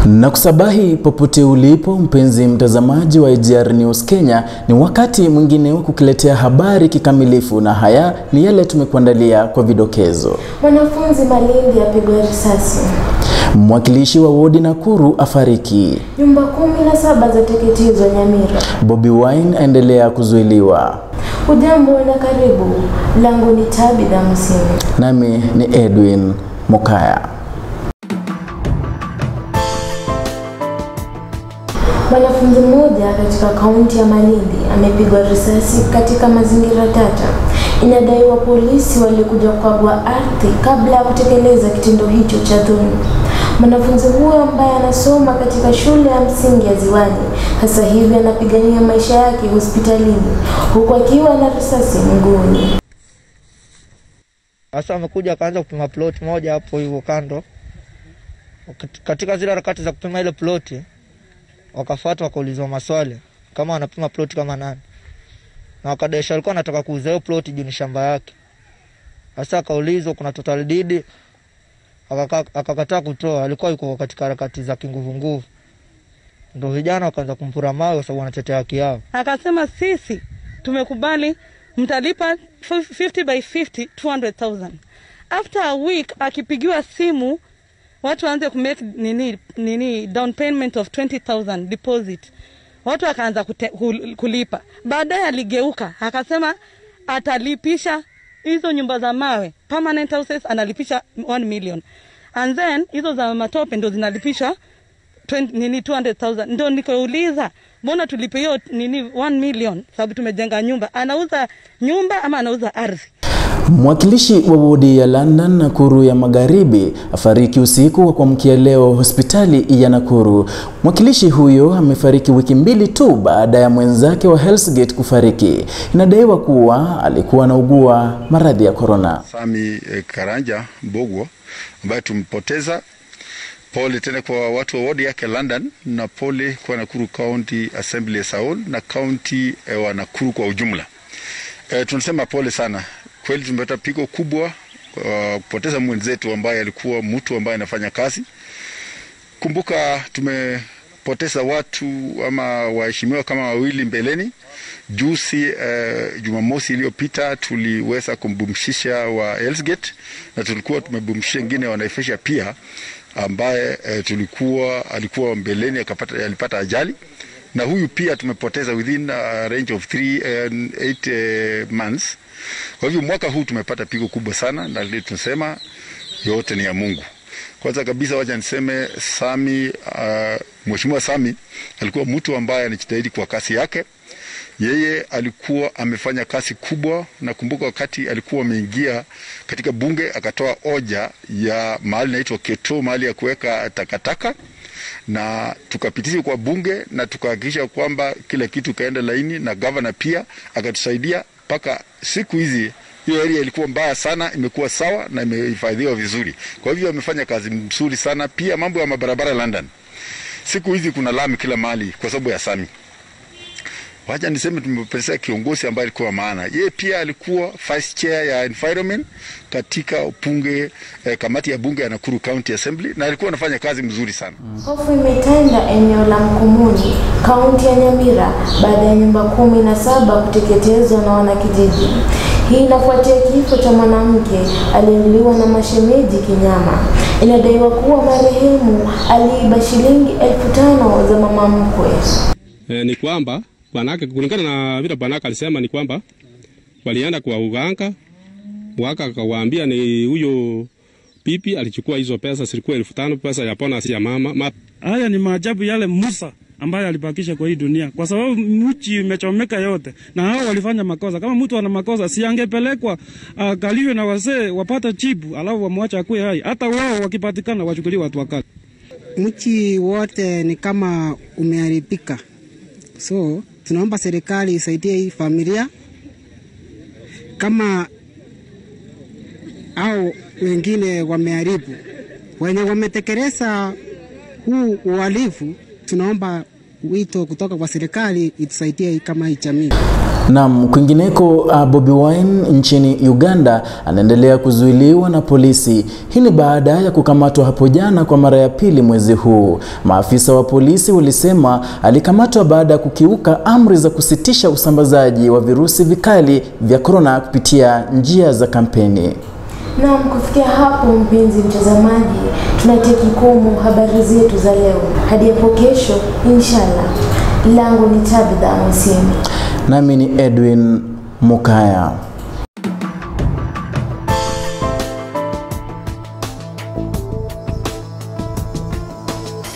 Na kusabahi popote ulipo mpenzi mtazamaji wa AGR News Kenya, ni wakati mwingine wa kukuletea habari kikamilifu, na haya ni yale tumekuandalia kwa vidokezo. Mwanafunzi Malindi apigwa risasi. Mwakilishi wa wodi Nakuru afariki. Nyumba 17 za teketezwa Nyamira. Bobi Wine aendelea kuzuiliwa. Ujambo na karibu, langu ni Tabitha Musini. Nami ni Edwin Mokaya. Mwanafunzi mmoja katika kaunti ya Malindi amepigwa risasi katika mazingira tata. Inadaiwa polisi walikuja kukagua ardhi kabla ya kutekeleza kitendo hicho cha dhuluma. Mwanafunzi huyo ambaye anasoma katika shule ya msingi ya Ziwani sasa hivi anapigania maisha yake hospitalini huku akiwa na risasi mguuni. Sasa amekuja akaanza kupima plot moja hapo hivyo kando. Katika zile harakati za kupima ile plot, wakafuatwa wakaulizwa maswali kama wanapima plot kama nani. Na wakadesha alikuwa anataka kuuza hiyo plot juu ni shamba yake. Sasa akaulizwa kuna total deed, akakataa kutoa, alikuwa yuko katika harakati za kinguvu nguvu. Ndio vijana wakaanza kumpura mawe kwa sababu wanatetea haki yao. Akasema sisi tumekubali mtalipa 50 by 50 200,000. After a week akipigiwa simu watu waanze ku make nini down payment of 20,000 deposit. Watu wakaanza kulipa. Baadaye aligeuka akasema atalipisha hizo nyumba za mawe, permanent houses analipisha 1 million. And then hizo za matope ndio zinalipisha 200,000. Ndio nikauliza mbona tulipe hiyo 1 million sababu tumejenga nyumba. Anauza nyumba ama anauza ardhi? Mwakilishi wa wodi ya London Nakuru ya Magharibi afariki usiku wa kuamkia leo hospitali ya Nakuru. Mwakilishi huyo amefariki wiki mbili tu baada ya mwenzake wa Hellsgate kufariki. Inadaiwa kuwa alikuwa anaugua maradhi ya corona. Sami Karanja Mbogwa ambaye tumpoteza, pole tena kwa watu wa wodi yake London, na pole kwa Nakuru County Assembly Saul na county wa Nakuru kwa ujumla. Tunasema pole sana. Kweli tumepata pigo kubwa kupoteza mwenzetu ambaye alikuwa mtu ambaye anafanya kazi. Kumbuka tumepoteza watu ama waheshimiwa kama wawili mbeleni. Juzi Jumamosi iliyopita tuliweza kumbumshisha wa Hellsgate, na tulikuwa tumebumshisha wengine wa Naivasha pia ambaye alikuwa mbeleni alipata ajali. Na huyu pia tumepoteza within a range of 3 and 8 months. Kwa hivyo mwaka huu tumepata pigo kubwa sana, na leo tunasema yote ni ya Mungu. Kwanza kabisa wacha niseme Sami, Mheshimiwa Sami alikuwa mtu ambaye anajitahidi kwa kasi yake. Yeye alikuwa amefanya kazi kubwa. Nakumbuka wakati alikuwa ameingia katika bunge akatoa hoja ya mahali inaitwa Keto, mahali ya kuweka takataka, na tukapitisha kwa bunge na tukahakikisha kwamba kila kitu kaenda laini, na governor pia akatusaidia mpaka siku hizi. Hiyo area ilikuwa mbaya sana, imekuwa sawa na imehifadhiwa vizuri. Kwa hivyo amefanya kazi nzuri sana. Pia mambo ya mabarabara London, siku hizi kuna lami kila mahali kwa sababu ya Sami. Wacha niseme tumepoteza kiongozi ambaye alikuwa maana. Yeye pia alikuwa vice chair ya environment katika bunge, kamati ya bunge ya Nakuru County Assembly, na alikuwa anafanya kazi mzuri sana. Hofu imetanda eneo la Mkumuni, kaunti ya Nyamira, baada ya nyumba 17 kuteketezwa na wanakijiji. Hii inafuatia kifo cha mwanamke aliyeuliwa na mashemeji kinyama. Inadaiwa kuwa marehemu aliiba shilingi 5,000 za mama mkwe. Ni kwamba bwanake, kulingana na vile bwanake alisema, ni kwamba walienda kwa uganga, wakawaambia ni huyo pipi alichukua hizo pesa, zilikuwa 5,000, pesa ya pona si ya mama. Haya ni maajabu yale Musa ambaye alibakisha kwa hii dunia, kwa sababu mji imechomeka yote na hao walifanya makosa. Kama mtu ana makosa si angepelekwa akaliwe na wazee wapata jibu, alafu wamwache akue hai. Hata wao wakipatikana wachukuliwe watu wakali. Mji wote ni kama umeharibika. So tunaomba serikali isaidie hii familia, kama au wengine wameharibu, wenye wametekeleza huu uhalifu, tunaomba wito kutoka kwa serikali itusaidie kama hii jamii. Naam, kwingineko, Bobi Wine nchini Uganda anaendelea kuzuiliwa na polisi. Hii ni baada ya kukamatwa hapo jana kwa mara ya pili mwezi huu. Maafisa wa polisi walisema alikamatwa baada ya kukiuka amri za kusitisha usambazaji wa virusi vikali vya korona kupitia njia za kampeni. Naam, kufikia hapo mpenzi mtazamaji, tunatia kikomo habari zetu za leo. Hadi hapo kesho inshallah. Langu ni Tabitha Musimi. Nami ni Edwin Mukaya.